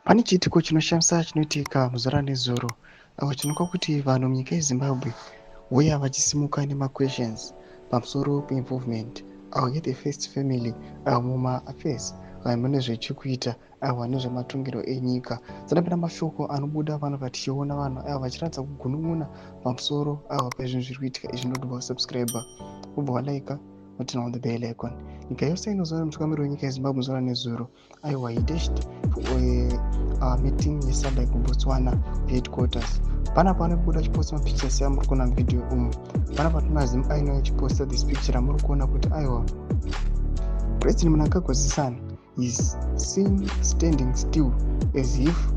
Pane chiitiko chinoshamisa chinoitika muzuva nezuro apo chinoonekwa kuti vanhu munyika yeZimbabwe vouya vachisimuka nemaquestions pamusoro peinvolvement avo yethe first family avo mumaaffairs kana mune zvechekuita aiwa nezvematongerwo enyika. Dzanapinda mashoko anobuda panapa tichiona vanhu aiwa vachiratidza kugunun'una pamusoro aiwa pezvinhu zviri kuitika izvi. Ndodobva wasubscribe, wobva walike, woturn on the bell icon. Nyika yose inoziva mutungamiri wenyika yeZimbabwe zuva nezuro aiwa he dashed for a meeting yeSADC kuBotswana headquarters. Panapa anobuda achiposta mapictures amuri kuona muvideo umu. Panapa tinoona Zim aino achiposta this picture amuri kuona kuti aiwa President Mnangagwa's son is seen standing still as if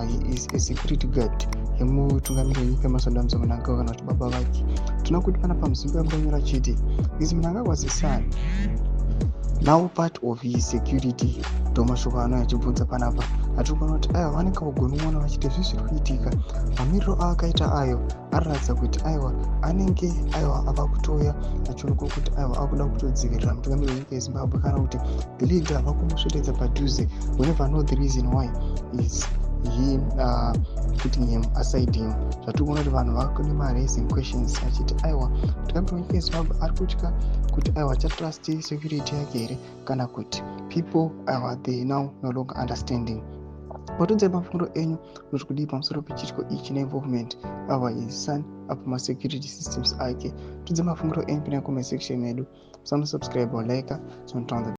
he is a security guard yemutungamiri wenyika Emmerson Dambudzo Mnangagwa kana kuti baba vake. Tinoona kuti panapa muZimbi ambonyora achiti, "Is Mnangagwa's son now part of his security?" Ndo mashoko anouya achibvunza panapa. Hatiri kuona kuti aiwa vanenge vagonun'una vachiti zvi zviri kuitika, mamiriro aakaita ayo anoratidza kuti aiwa anenge aiwa ava kutouya achionekwa kuti aiwa akuda kutodzivirira mutungamiri wenyika yeZimbabwe kana kuti the leader vakumuswededza padhuze. We never know the reason why is he putting him aside him. Zvatiri kuona kuti vanhu vane maraising questions achiti aiwa mutungamiri wenyika yeZimbabwe ari kutya kuti aiwa achatrust security yake here kana kuti people aiwa they now no longer understanding. Vatudzai mafungiro enyu, munoti kudii pamusoro pechiitiko ichi neinvolvement ava his son apo masecurity systems ake? Tudze mafungiro enyu pinai comment section yedu. Musanosubscribe, like, so turn on the